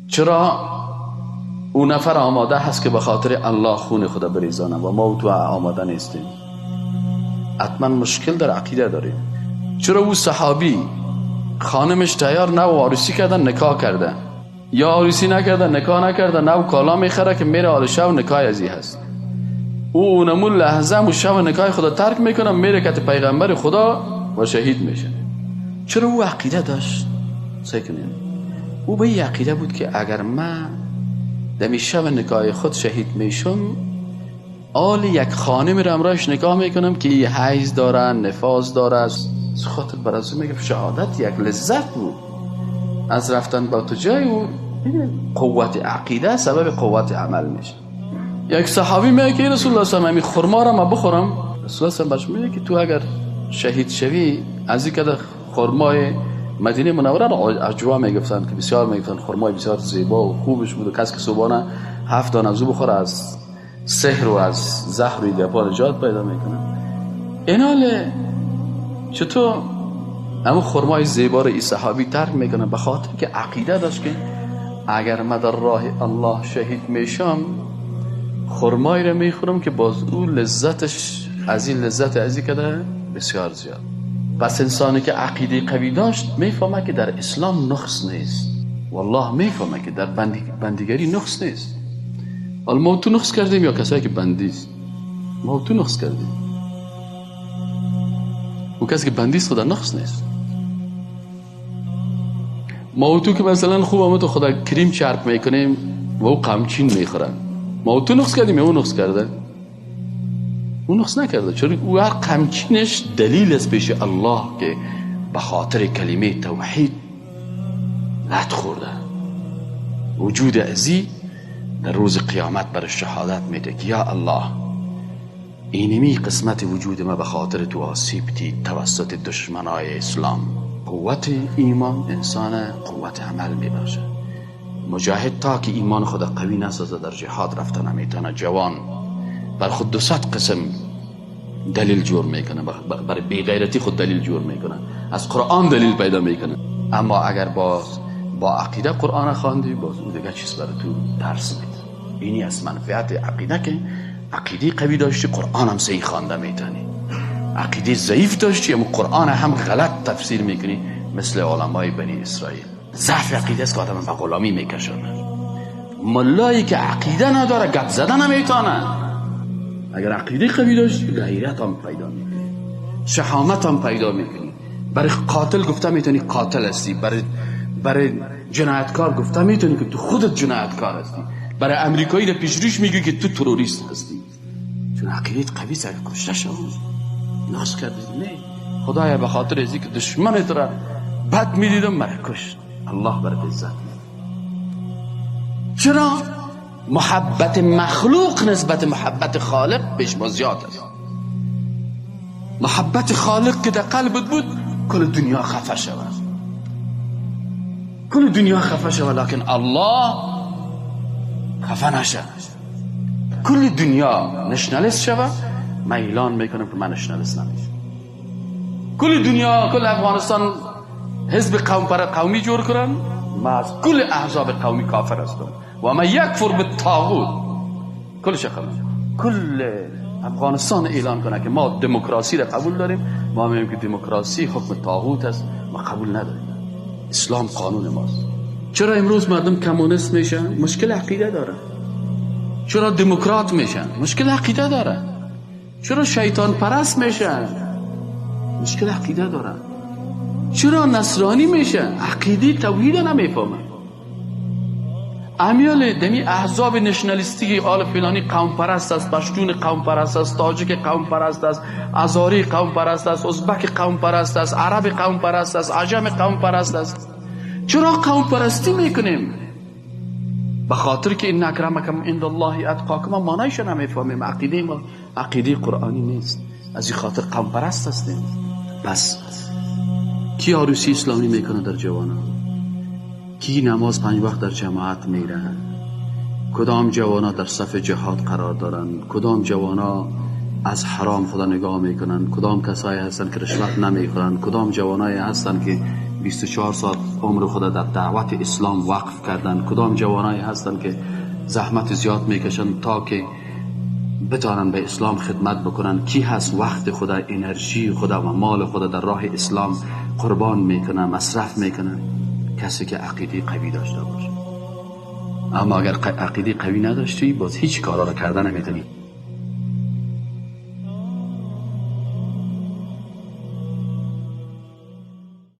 چرا او نفر آماده هست که به خاطر الله خون خدا بریزانه و ما تو آماده نیستیم؟ حتما مشکل در عقیده داریم. چرا او صحابی خانمش تیار نه و عروسی کردن نکاح کرده، یا عروسی نکرده نکاح نکرده، نه و کالا میخره که میره آل شو نکاح ازی هست، او اونمون لحظه مو شو نکاح خدا ترک میکنه میره کت پیغمبر خدا و شهید میشه. چرا او عقیده داشت؟ سعی کنیم او به این عقیده بود که اگر من دمی شب نکاح خود شهید میشم، آل یک خانم رو امرایش نکاح میکنم که ای حیض داره، نفاس داره. از خاطر برازو میگه شهادت یک لذت بود از رفتن با تو جای او. قوت عقیده سبب قوت عمل میشه. یک صحابی میگه که رسول الله صلی الله علیه و آله خرما را ما بخورم؟ رسول الله صلی الله علیه و آله میگه که تو اگر شهید شوی از این که خرمای مدینه منوره را عجوا میگفتن که بسیار میگفتن خرمای بسیار زیبا و خوبش بود و کسی که صبحانه 7 دانه از او بخوره از سحر و از زهر و گپا نجات پیدا میکنه. ایناله چطور اما خرمای زیبا را ای صحابی ترک میکنه؟ به خاطر که عقیده داشت که اگر من در راه الله شهید میشم خرمای را میخورم که باز او لذتش از این لذت از این کده بسیار زیاد. پس انسانی که عقیده قوی داشت میفهمه که در اسلام نقص نیست. والله میفهمه که در بندگری نقص نیست. حالا ما تو نقص کردیم یا کسایی که بندیست؟ ما تو نقص کردیم. او کسی که بندیست خدا نقص نیست. ما تو که مثلا خوب ما تو خدا کریم چرب میکنیم و او قمچین میخورن، ما تو نقص کردیم یا او نقص کرده؟ او نقص نکرده، چون او هر قمچینش دلیل است پیش الله که به خاطر کلمه توحید لط خورده. وجود ازی در روز قیامت بر شهادت میده که یا الله اینمی قسمت وجود ما به خاطر تو آسیب دید توسط دشمنای اسلام. قوت ایمان انسان قوت عمل میبخشه. مجاهد تا که ایمان خود قوی نسازه در جهاد رفته نمیتونه. جوان بر خود 200 قسم دلیل جور میکنه، برای بیغیرتی خود دلیل جور میکنه، از قرآن دلیل پیدا میکنه. اما اگر باز با عقیده قرآن خواندی باز اون دیگه چیز برای تو درس میده. اینی از منفعت عقیده که عقیده قوی داشتی قرآن هم صحیح خوانده میتونی، عقیده ضعیف داشتی اما قرآن هم غلط تفسیر میکنی مثل علمای بنی اسرائیل. ضعف عقیده است که آدم به غلامی میکشونه. ملایی که عقیده نداره گپ زدن نمیتونه. اگر عقیده قوی داشتی غیرت هم پیدا میکنی، شهامت هم پیدا میکنی. برای قاتل گفته میتونی قاتل هستی، برای جنایتکار گفته میتونی که تو خودت جنایتکار هستی، برای امریکایی در پیش روش میگی که تو تروریست هستی، چون عقیدت قوی سر کشته شد. نقص کردی؟ نه خدایا به خاطر ازی که دشمنت را بد میدیدم مرا کشت. الله برات عزت میده. چرا؟ محبت مخلوق نسبت محبت خالق پیش ما زیاد است. محبت خالق که در قلبت بود کل دنیا خفه شود، کل دنیا خفه شود، لکن الله خفه نشد. کل دنیا نشنالیست شود، من اعلان میکنم که من نشنالیست نمیشم. کل دنیا، کل افغانستان حزب قوم پر قومی جور کنن، من از کل احزاب قومی کافر هستم و من یکفر بالطاغوت. کل شقم کل افغانستان اعلان کنه که ما دموکراسی را قبول داریم، ما میگیم که دموکراسی حکم طاغوت است، ما قبول نداریم. اسلام قانون ماست. چرا امروز مردم کمونیست میشن؟ مشکل عقیده داره. چرا دموکرات میشن؟ مشکل عقیده داره. چرا شیطان پرست میشن؟ مشکل عقیده داره. چرا نصرانی میشن؟ عقیده توحید نمیفهمن. امیال دمی احزاب نشنالیستی آل فلانی قوم پرست است، پشتون قوم پرست است، تاجیک قوم پرست است، ازاری قوم پرست است، ازبک قوم پرست است، عرب قوم پرست است، عجم قوم پرست است. چرا قوم پرستی میکنیم؟ به خاطر که ان اکرمکم عند الله اتقاکم ما معنیش نمیفهمیم. عقیده ما عقیده قرآنی نیست، از این خاطر قوم پرست هستیم. پس کی عروسی اسلامی میکنه در جوانان؟ کی نماز 5 وقت در جماعت میره؟ کدام جوانا در صف جهاد قرار دارن؟ کدام جوانا از حرام خدا نگاه میکنن؟ کدام کسایی هستن که رشوت نمیخورن؟ کدام جوانایی هستن که 24 ساعت عمر خود در دعوت اسلام وقف کردن؟ کدام جوانایی هستند که زحمت زیاد میکشن تا که بتانن به اسلام خدمت بکنن؟ کی هست وقت خود، انرژی خود و مال خود در راه اسلام قربان میکنه، مصرف میکنه؟ کسی که عقیده قوی داشته باشه. اما اگر عقیده قوی نداشتی، باز هیچ کارا را کردن نمیتونی.